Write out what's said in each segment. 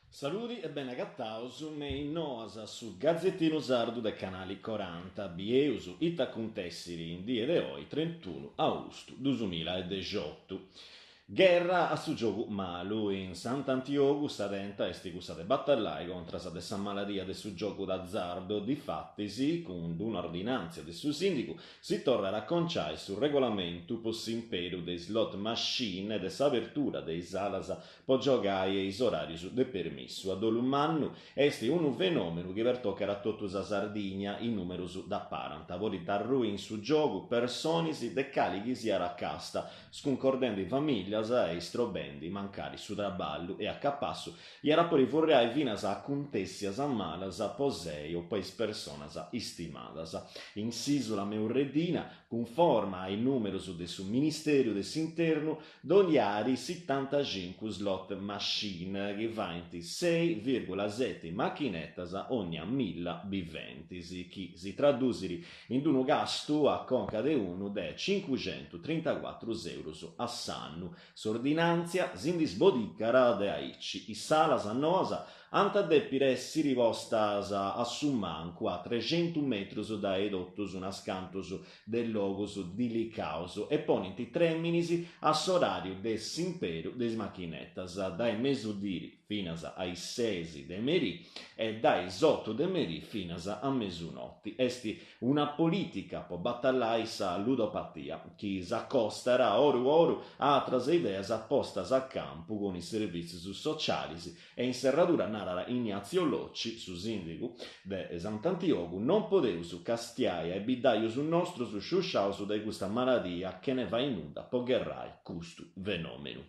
Saludi e beni agataus me is noas su Gazetinu Sardu de Canali Coranta. Bieus ita acuntessiri in die de oi, trentunu austu duasmillaedexiotu. Gherra a su giogu malu. In Sant'Antiogu sa tenta est cussa de batallai contras de sa maladia de su giogu d'azzardo, difatis cun d'una ordinàntzia de su sìndigu si torrat a aconciai su regolamentu po s'imperu de is slot machine e de s'abertura de is salas po giogai e is oràrius de permissu. A dolu mannu est unu fenòmenu chi pertocat a totu sa Sardigna, is nùmerus dd'aparant, podint arrui in su giogu personis de cali chi siat casta, scuncordendi famìllias e istrobendi mancari su traballu e a capassu iat a podi furriai finas a acuntèssias malas po sei o po is personas istimadas. In s'ìsula meurreddina, cunforma a is nùmerus de su Ministèriu de s'Internu, ddoi at sitantacincu slot machine, chi faint sei vìrgula seti machinetas ònnia milla biventis, chi si tradusit in unu gastu a conca de unu de cincuxentutrintacuatru eurus a s'annu. S'ordinàntzia si ndi sbodicat de aici, is salas noas ant a dèpiri èssiri postas a su mancu a trexentu metrus dae totus unas cantus de logus dilicaus e ponint trèminis a s'oràriu de s'imperu de is machinetas, dae mesudiri finas a is ses de merì e dae is otu de merì finas a mesunoti. Est una polìtica po batallai sa ludopatia, chi s'acostat oru oru a atras ideas postas a campu cun is servìtzius socialis e in serradura narat Ignazio Locci, su sìndigu de Sant'Antiogu, non podeus castiai a is biddajus nostrus sciusciaus dae custa maladia chene fai nudda po gherrai custu fenòmenu.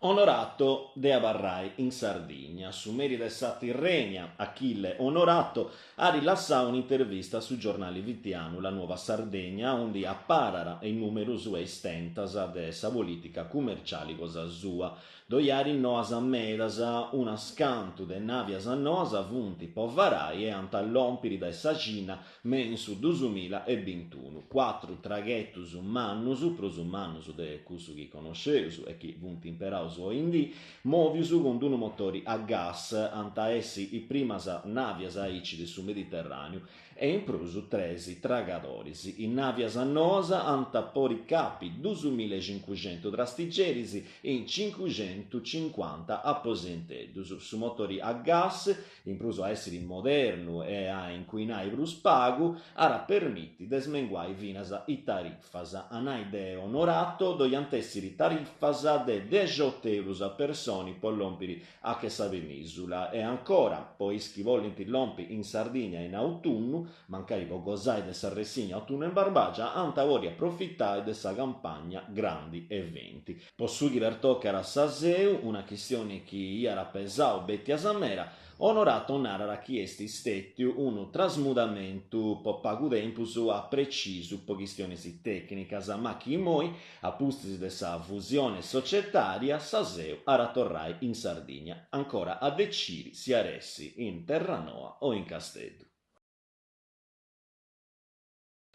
Onorato de abarrai in Sardigna. Su meri de sa Tirrenia, Achille Onorato, at lassau un'intervista a su giornali fitianu La Nuova Sardegna aundi aparat is nùmerus e is tentas de sa polìtica cumerciali cosa sua. Ddoi at noas medas, unas cantu de navias noas funt po varai e ant a lòmpiri dae sa Cina me in su dusumilla e bintunu, cuatru traghetus mannus, prus mannus de cussu chi connosceus e chi funt imperaus oindì, mòvius cun d'unu motori a gas, ant a essi is primas navias aici de su Mediterràneu, e in prus tres tragadoris. Is navias noas ant a podi capi dusumillaecincuxentu trastigeris in cincuxentucincuanta aposenteddus. Su motori a gas In prus a èssiri modernu e a incuinai prus pagu, at a permiti de smenguai finas is tarifas. A nai de Onorato ddoi ant èssiri tarifas de dexiotu eurus a personi po lòmpiri a che sa penìsula e ancora po is chi bolint lompi in Sardigna in autunnu, mancai po gosai de sa ressigna Autunno in Barbagia, ant a podi aprofitai de sa campagna Grandi Eventi. Po su chi pertocat sa Seu, una chistioni chi iat pesau bètias meda, Onorato narat chi est stètiu unu trasmudamentu po pagu tempus a precisu po chistionis tècnicas, ma chi immoi, a pustis de sa fusione societària, sa Seu at a torrai in Sardigna, ancora a decidi si at essi in Terranoa o in Casteddu.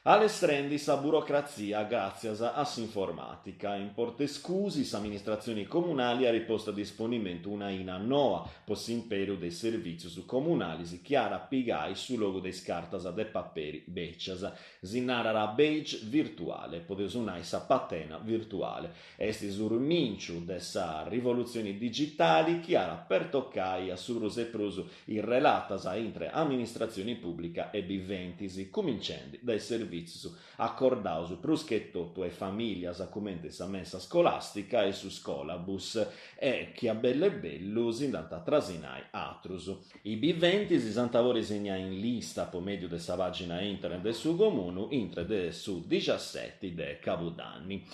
Allestrendi sa burocratzia gràtzias a s'informàtica. In Portescusi s'amministratzioni comunali at postu a disponimentu un'aina noa po s'imperu de is servìtzius comunalis chi at a pigai su logu de is cartas de paperi bècias. Si narat badge virtuale, podeus nai sa patena virtuale. Est su cumintzu de sa rivolutzioni digitali chi at a pertocai a su prus e prus is relatas intre amministratzioni pùblica e biventis, cumincendi dae is servìtzius acordaus prus che totu a is famìlias cumenti sa mensa scolàstica e su scolabus e chi a bellu e bellu si nd'ant a trasinai atrus. Is biventis s'ant a podi segnai in lista po mèdiu de sa pàgina internet de su Comunu intre de su dixaseti de cabudanni.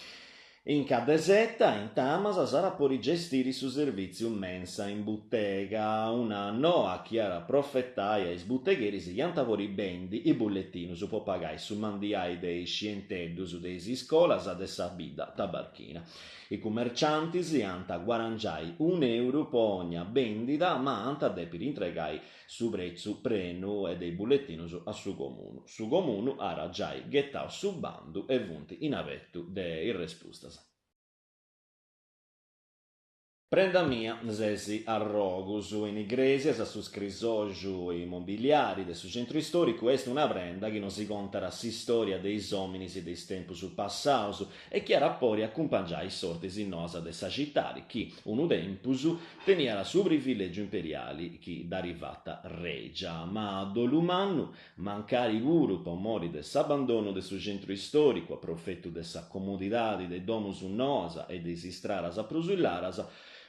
In Caddesetta, intamas, s'at a podi gestiri su servìtziu mensa in butega, una noa chi at a profetai a is butegheris chi ant a podi bendi is bulletinus po pagai su mandiai de is scienteddus de is iscolas de sa bidda tabarchina. Is cumerciantis ant a guarangiai un'euru po ogna bendida ma ant a dèpiri intregai su pretzu prenu de is bulletinus a su Comunu. Su Comunu at giai ghetau su bandu e funt in abetu de is respustas. Prenda mia, ses arrogus. In Igrèsias, su scrisoxu immobiliari de su centru istòricu est una prenda chi nosi contat s'istòria de is òminis de is tempus passaus e chi at a podi acumpangiai is sortis noas de sa citadi chi, unu tempus, Teniat su privilègiu imperiali chi dd'at fata règia, ma a dolu mannu, mancari puru po mori de s'abandonu de su centru istòricu a profetu de sa comodidadi de domus noas e de is istradas prus laras,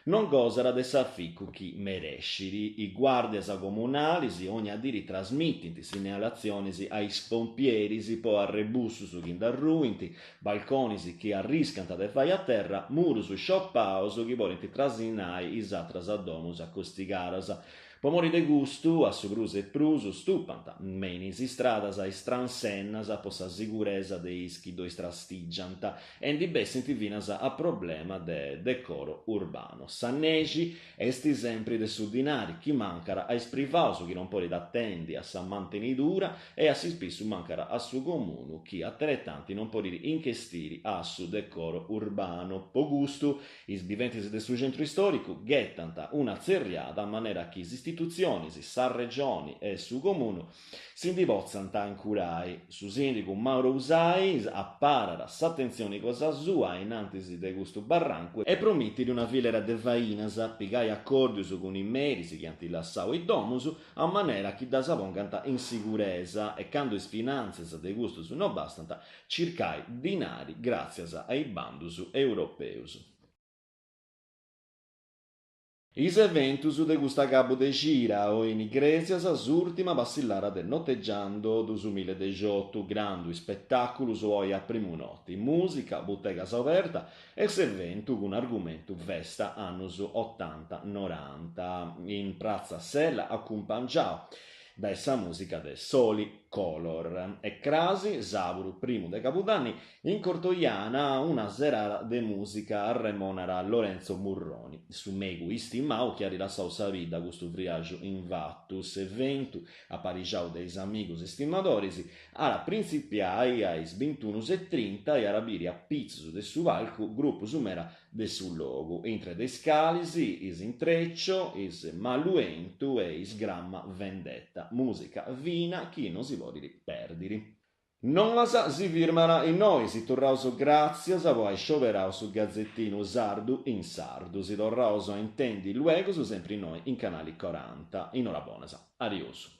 non gosat de s'aficu chi merescit. Is guàrdias comunalis ogna diri trasmitint signalatzionis a is pompieris po arrebussus chi nd'arruint, Balconis chi arriscant de fai a terra, murus sciopaus chi podint trasinai is atras domus acostigadas. Po mori de custu, a su prus e prus, stupant me in is istradas is transennas po sa siguresa de is chi ddoi trastigiant e ndi bessint finas a problema de decoro urbano. Sa nexi Est sempri de su dinari chi mancat a is privaus chi non podint atendi a sa mantenidura e a s'ispissu mancat a su comunu chi ateretanti non podit inchestiri a su decoro urbano. Po custu is biventis de su centru istoricu ghetant una tzerriada a manera chi is istitutzionis, sa Regioni e su Comunu si ndi potzant ancurai. Su sìndigu Mauro Usai aparat s'atentzioni cosa sua a in antis de custu barrancu e promitit una filera de fainas, pigai acòrdius cun is meris chi ant lassau is domus a manera chi ddas pongant in siguresa e candu is finàntzias de custus no bastant, circai dinari gràtzias a is bandus europeus. Is eventus de cust'acabu de cida, oi in Igrèsias s'ùrtima passillara de Noteggiando duasmilladexiotu, grandu ispetàculus oi a primu noti, mùsica, butegas oberta e s'eventu cun argumentu festa annus otanta-noranta in pratza Sella acumpangiau dae sa mùsica de Soli Color. E crasi, sàburu primu de cabudanni, In Cortoiana una serada de mùsica arremonat Lorenzo Murroni, su mèigu istimau chi at lassau sa bidda custu friaxu in fatu. S'eventu, aparixau de is amigus istimadoris, at a printzipiai a is bintunus e trinta e at a biri a pitzus de su palcu grupus meda de su logu, intre de is calis is Intreccio, is Maluentu e is Gramma Vendetta, mùsica fina chi non si podit pèrdiri. Noas si firmat innoi, si torraus gràtzias po ai scioberau su Gazetinu Sardu in sardu. Si torraus a intendi luegus sempri innoi in Canali Coranta. Inorabonas. Adiosu.